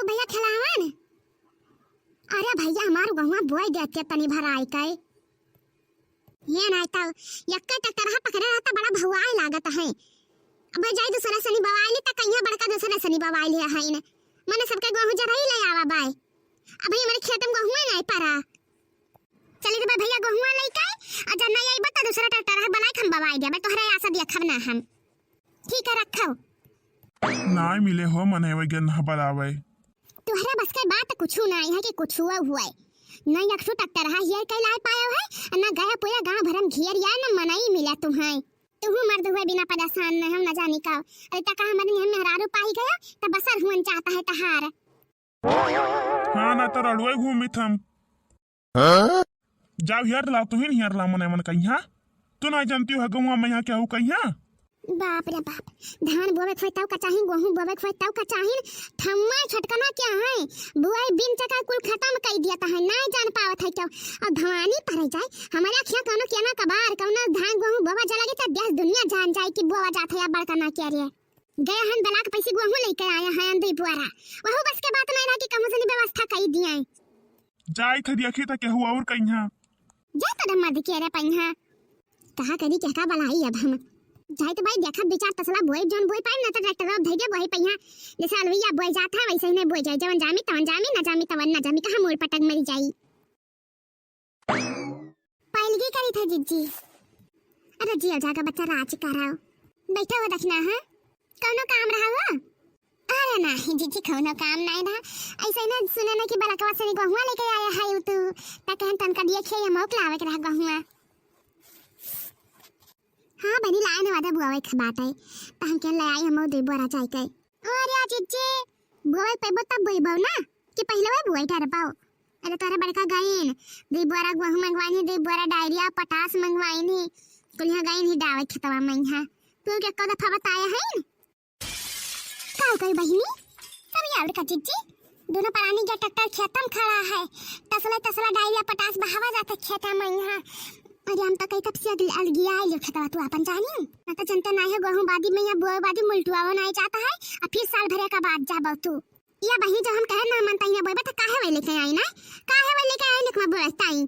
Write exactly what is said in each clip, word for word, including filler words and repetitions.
भइया खेलावन, अरे भइया, हमार गहुआ बोइ देते तनी भर आइ के। ये नाइ तउ, यक्के ट्रैक्टरहा पकड़े रहता, बड़ा भौआइ लागत है। अब जाइ दुसरे सनी बवाइ ली, त कहिया बड़का दुसरे सनी बवाइ लिहे हइन। मने सबके गहूँ जरई लइ आवा बाइ। अबही हमरे खेत में गहुआ नाइ परा। चली रे बा भइया गहुआ लइके, आ जब नाइ अइबा त दुसरा ट्रैक्टरहा बलाइ के हम बवाइ देबे, तोहरे आसा देखब ना हम। ठीक है, रखो। नाइ मिले हो मनई वइ गेन बलावइ। तोहरे बस के बात कुछु नाइ है कि कुछु हुए। न एक ठो ट्रैक्टरहा हियर के लाइ पायो है, न गया पूरा गाँव भर में घेर आए, न मनई मिला तुम्हें। तुहू मर्द हुए बिना परेशान न हम न जानी का। अरे तका हमरे निहन मेहरारू पाइ गया, त बसर हुअन चाहता है तहार। हाँ, ना तो रड़ुए घूमित हम। हाँ? जाओ हियर लाओ, तुहिन हियर लाओ, मने मन कहिया। तू ना जानती हो गहुआ में यहाँ क्या हो कहिया? बाप रे बाप, धान बोवे के होय तब का चाहिन, गहूँ बोवे के होय तब का चाहिन, ठम्मा छटकना क्या है? बुआई बिन चका कुल खतम कइ दिया है, नाइ जान पावत है क्यों? अब भवानी परे जाए, हमरे अखिया कउनो केना कबार, कउनो धान गहूँ बोवा जा लगे, त देश दुनिया जान जाए कि बोवा जात है या बड़का ना क्या रे। गया हन बलाक पैसे गहूँ लइके आया है अंदर बुआरा। वहू बस के बात नाइ रहा कि कहूँ से नहीं व्यवस्था कइ दिया है। जाइत है देखी त केहू और कहिया। जा तो डम्मा दिखे रे पहिया। कहा करी केहका बलाई अब हम। जाइत बाई देखा विचार तसला बोए जौन बोए पाए ना तो ट्रैक्टर अब धइके बोए पहिया। जैसे अलवैया बोए जात है वैसे ही नहीं बोए जाए। जवन जामी तवन जामी, ना जामी तवन ना जामी, कहाँ मोड़ पटक मरी जाई। पैलगी करी थे जिज्जी। अरे जियो जागा बच्चा राज कराओ। बैठा हुआ दखिना है। कौनो काम रहा हुआ? अरे नाही जिज्जी, कौनो काम नाही रहा। ऐसे ही ना सुने ना कि बलकवा से गहुआ लेके आया है तू। ता कहन तनका दिए खेया मोक लावे के रहा गहुआ। हाँ बनी लाए ने वादा बुआवे के बात है। ता हम कहन ले आई हम दे बोरा जाए के। अरे जिज्जी, बोवे पेबो तब बोइबो ना, कि पहिले वही बोई डरबो। अरे तोहरे बड़का गइन, दुई बोरा गहूँ मंगवाइन ही, दुई बोरा डायरिया, पोटास मंगवाइन ही, कुल यहाँ गइन ही डावे खेतवा में यहाँ। तू के एको दफा बताया है न? का हो गई बहिनी? सब ये और का जिज्जी? दोनों परानी के ट्रैक्टर खेतम खड़ा है, तसला तसला डायरिया पोटास बहावा जाते खेता में यहाँ। अरे हम तो कही तब से अगल-, अलगिया आइल खेतवा तू आपन जानी। ना तो जनते नाही है, गहूँ बादी में या बोए बादी मुलटुआवा नाही जाता है, आ फिर साल भरे का बाद जाबो तू। या बहिनी जब हम कहे ना मनता ही ना बोए, बता काहे वही लेके आई ना? काहे वही लेके आई निकमा बोए ताई?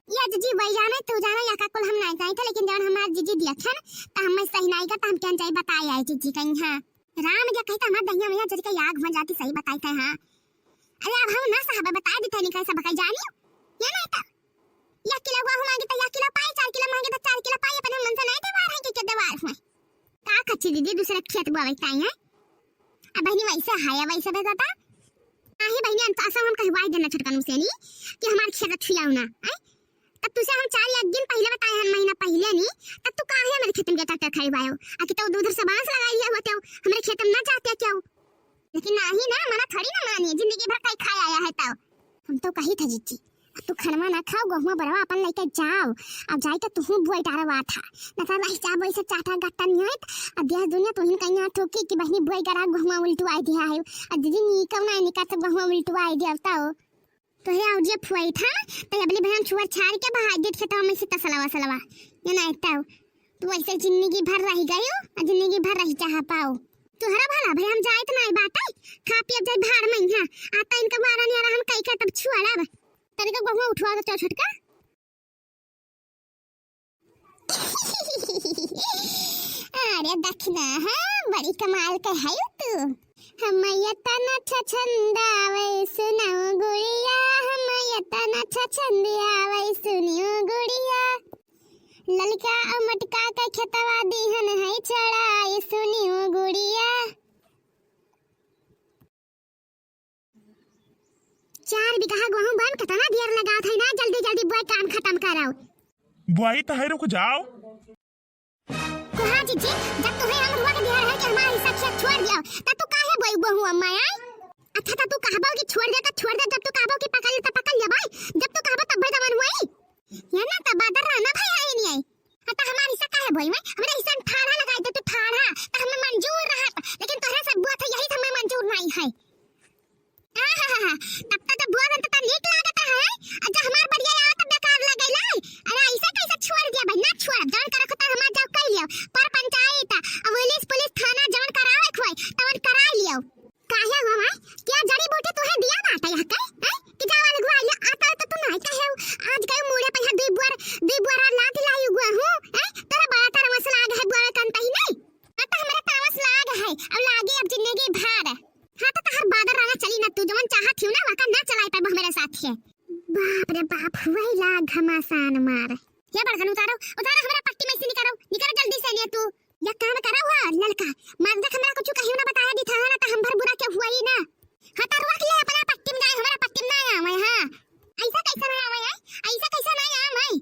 या जिज्जी वही जाने, तू जाने या का कुल हम नाही जाई थे, लेकिन जब हमार जिज्जी दिया था ना, तो हम सही नाही का, तो हम क्या जाई बताए आए जिज्जी कहीं, हाँ। राम या कही तो हमार दहिया में जरी के आग हो जाती, सही बताई थे, हाँ। अरे अब हम ना साहब बताए देते नहीं कैसे बकाई जानी, या नहीं तो एक किलो गहूँ मांगे तो एक किलो पाई, चार किलो मांगे तो चार किलो पाई, अपने मन से नहीं देवार है कि के देवार हुए। का कच्ची दीदी दूसरे खेत बोवे ताई है? अब बहिनी वैसे है, वैसे बताता। आहे बहिनी, हम तो असम हम कहवाई देना छोटकन से नी कि हमार खेत छुआओ ना, हैं? तब तुसे हम चार एक दिन पहिले बताए हन, महीना पहिले नी, तब तू काहे हमारे खेत में ट्रैक्टर खड़वायो? आ कि तो उधर से बांस लगाई लिया होते हो, हमारे खेत में ना जाते क्यों? लेकिन नाही ना, मना थोड़ी ना मानी, जिंदगी भर कई खाए आया है तो। हम तो कही था जिज्जी, अब तू खनवा ना खाओ, गहुआ बरवा अपन लेके जाओ। अब जाए के तुहू बुआई डारवा था, न तो रह जाबो इसे चाटा गट्टा नियत। अब देश दुनिया तुहिन कहीं हाथ ठोकी कि बहिनी बुआई करा गहुआ उल्टू आई दिया है। अब दीदी नी कौन आई निकाल तो गहुआ उल्टू आई दिया बताओ। तोहरे और जे फुआई था, तो अबली भैया छुआ छाड़ के बहाई देत खेतवा में से तसलवा सलवा। ये ना एकटा तू ऐसे जिंदगी भर रह गयो, और जिंदगी भर रह चाह पाओ। तोहरा भला भाई हम जाइत नाई बाटे, खा पियब जाई भाड़ में, हाँ। आता इनका बारा नियारा हम कई के तब छुआलब। तनिका गहुआ उठवा के चल छोटका। अरे दखना, हाँ, बड़ी कमाल के है तू। हम यतना छछंदावे सुनो गुड़िया, हम यतना छछंदावे सुनियो गुड़िया। ललका अउ मटका के खेतवा दिहन है चढ़ाई सुनियो गुड़िया। चार बीघा गोहूं बन केतना देर लगावत है ना, जल्दी जल्दी बोए काम खतम करो। बोआई तो है, रुक जाओ। कोहा जिज्जी, जब तुहे हम रुआ के दिया रहे कि हमारा हिस्सा खेत छोड़ दियो, तब तू काहे बोई गोहूं अम्मा आए? अच्छा, तब तू कहबो कि छोड़ दे, तब छोड़ दे, जब तू कहबो कि पकड़ ले, तब पकड़ ले भाई, जब तू कहबो तब भाई जवन हुई। ये ना तब बादर रहना भाई है नहीं आई। हाँ, तो हमारा हिस्सा काहे बोई मैं? हमारे हिस्सा में ठाढ़ा लगाई दे तू, ठाढ़ा, तो हमें मंजूर रहा, लेकिन तोहरे से बुआ था यही तो हमें मंजूर नहीं है। आहाहा, तब तो जब बुआ बन तो नीक लागत है, और जब हमार बढ़िया आवा तब बेकार लगे लाई। अरे ऐसा कैसे छोड़ दिया भाई, ना छोड़, जौन करे खुता हमार जाओ कह लियो, पर पंचायत, अब पुलिस, पुलिस थाना जौन करावे खोई, तवन करा लियो। काहे हुआ माई, क्या जड़ी बूटी तुहे छे। बाप रे बाप, हुआ ही लाग घमासान मार। या बड़कन उतारो, उतारो हमरा पट्टी में से निकारो, निकारो जल्दी से ने तू। या काम करा हुआ ललका, मार देख हमरा कुछ कहियो ना बताया दी था ना, तो हम भर बुरा के हुआ ही ना। हाँ, तो रोक ले अपना पट्टी में जाए, हमरा पट्टी में ना आवे, हाँ। ऐसा कैसा ना आवे है? ऐसा कैसा ना आवे है?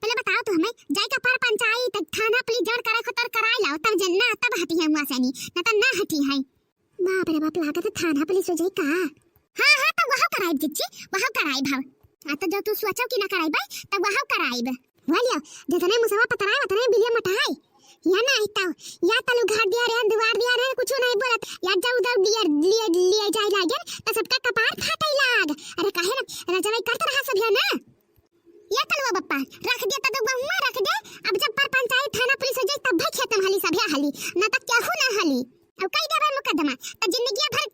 पहले बताओ तो हमें, जाए का पर पंचायत, थाना पुलिस जड़ कराए खुतर कराए लाओ, तब जन ना, तब हटी है हुआ से नहीं, ना तो ना हटी है। बाप रे बाप, लागत है थाना पुलिस हो जाई का? हाँ, हाँ, तो वहाँ कराइब जिज्जी, वहाँ कराइब हम। आ तो जो तू सोचो कि ना कराइब, तो वहाँ कराइब। बोलियो, जितने मुसवा पतराए, उतने बिलिया मोटाए। या ना आइता, या तलु घर दिया रे, दुआर दिया रे, कुछ नहीं बोलत। या जा उधर लिए, लिए, लिए जाए लागे, तो सबका कपार फाटे लाग। अरे काहे ना, राजा भाई करत रहा सब है ना। या तलुआ बप्पा, रख दे, तब बहुआ रख दे। अब जब पर पंचायत थाना पुलिस हो जाई, तब भाई खेत में हली, सभे हली, ना तो केहू ना हली। अब कई देबे मुकदमा, तो जिंदगी भर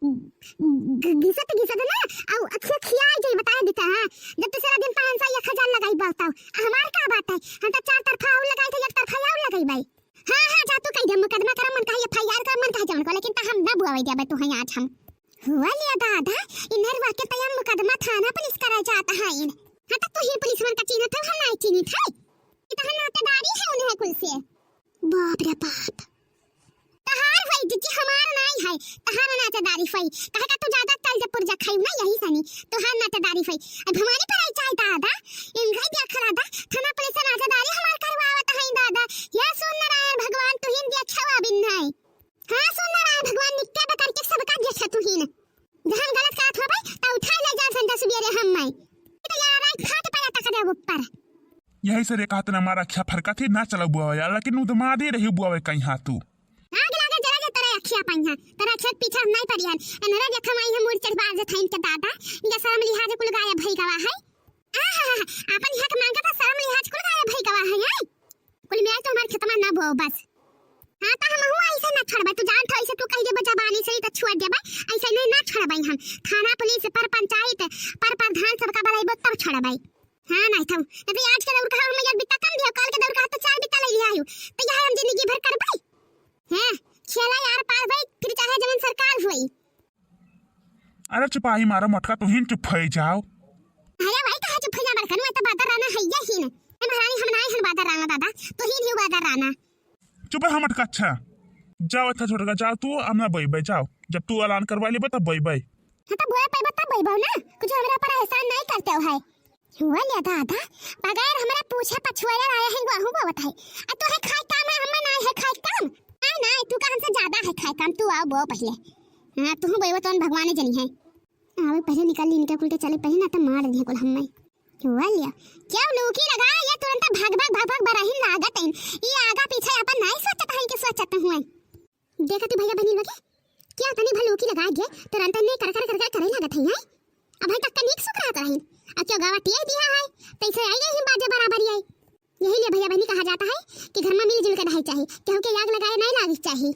घ-, घिसत घिसत ना, अब अखिया खिया जाई, बताए देता, हाँ। जब तीसरा दिन पाँच सौ, एक हजार लगाई बोलता हूँ। आ हमार का बात है, हम तो चार तरफा और लगाई थे, एक तरफा और लगाई भाई। हाँ, हाँ, जा तू कह दे, मुकदमा करा, मन कहा एफ आई आर करा, मन कहा जवन को, लेकिन तो हम ना बुआवे देबे तू हैं आज हम। हुआ लिया दादा, इन्हर वाके तया मुकदमा थाना पुलिस करा जाता है इन। हाँ, तो तू ही पुलिस मन का चिन्हत है, हम नहीं चिन्हत है। ये तो हम नातेदारी है उन्हें कुल से। बाप रे बाप। तहार भाई जिज्जी हमार नाई है, तहार नातेदारी फई। कहे का तू ज्यादा तल जब पुर्जा खाई ना यही सनी, तोहार नातेदारी फई। अब भवानी पर आई चाहे दादा, इन गई देखा दादा, थाना पुलिस से नातेदारी हमार करवावत है दादा। या सुन नारायण भगवान तुहिन देखवा बिन है। हाँ, सुन नारायण भगवान नित्य बकर के सबका देखा तुहिन। जहाँ गलत कहत होबे, त उठा ले जा संजा सुबेरे हम मैं। तो यार, रात फाट पड़ा तक दे ऊपर। यही से रे कहत ना मारा ख्या फरका थी, ना चला बुआवे यार, लेकिन उदमादे रही बुआवे कहीं हाथ तू। आग लागे जरा जे तेरे अखिया पाई है, तेरा खेत पीछे हम नहीं पड़ी है। एनरे देखा माई हम मुड़ चढ़ बाज थाइन के दादा, इनका शर्म लिहाज कुल गायब भई गवा है। आहा, आपन हक मांगा था, शर्म लिहाज कुल गायब भई गवा है, हैं? कुल मिला तो हमार खेतमा ना बोओ बस। हाँ, तो हमहू ऐसे ना छोड़बे, तू जान था, ऐसे तू कह देबे जबानी से, तो छोड़ देबे, ऐसे नहीं ना छोड़बे हम। थाना, पुलिस, पर पंचायत, पर प्रधान सबका बुलाइबो तब छोड़बे। हाँ, नहीं तो, नहीं तो आज के दौर का हम एक बित्ता कम दियो, काल के दौर का तो चार बित्ता ले लिया आयु, तो यह हम जिंदगी भर करबे। हैं, खेला यार पार भाई, फिर चाहे जवन सरकार हुई। अरे चुपाई मारा मोटका, तुहिन चुप हो जाओ। अरे भाई, कहाँ चुप हो जा बड़कन, मैं तो बादर राना है ये ही न। ए महारानी, हम नाई हन बादर राना दादा, तुहिन ही बादर राना। चुप रहा मोटका, अच्छा। जाओ अच्छा छोटका, जाओ तू, हम ना बइबे, जाओ। जब तू ऐलान करवा लेबे तब बइबे। हाँ तो बोए पैबा तब बइबो ना, कुछ हमरा पर एहसान नहीं करते हो है। हुआ ले दादा, बगैर हमरा पूछे पछुआए आया है, वहू बोवत है। आ तोहे खाए काम है, हमें ना है खाए काम। नहीं, नहीं, तू का हमसे ज्यादा है खाए काम, तू आओ बो पहले। हाँ, तू बोइबो तौन भगवान जनी है। आवे पहले निकाल ली, इनके कुल के चले पहले, ना तो मार दिए कुल हमें। हुआ लिया, क्या लूकी लगा, ये तुरंत भाग, भाग, भाग, भाग बरहिन लागत है। ये आगा पीछे अपन नहीं सोचत है कि सोचत हुए। देखा तू भैया बहनी लोग, क्या तनी भलूकी लगा गए, तुरंत नहीं कर कर कर कर करे लागत है, हैं? अब भाई तक तनिक सुख रहत रही, अब क्यों गावा टिया दिया है, तैसे आई गई बाजे बराबर आई। यही लिए भैया बहनी कहा जाता है कि घर में मिलजुल के रहे चाहिए, केहू के आग लगाए नहीं लागे चाहिए।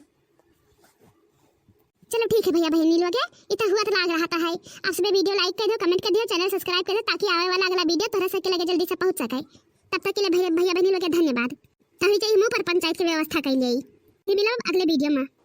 चलो ठीक है भैया बहनी लोग, इतना हुआ तो लाग रहा था है। आप सभी video like कर दो, comment कर दो, channel subscribe कर दो, ताकि आवे वाला अगला video तोहरा सबके लगे जल्दी से पहुँच सके। तब तक के लिए भैया, भैया बहनी लोग धन्यवाद। तभी चाहिए मुँह पर पंचायत की व्यवस्था कर लिए। फिर मिलब अगले video में।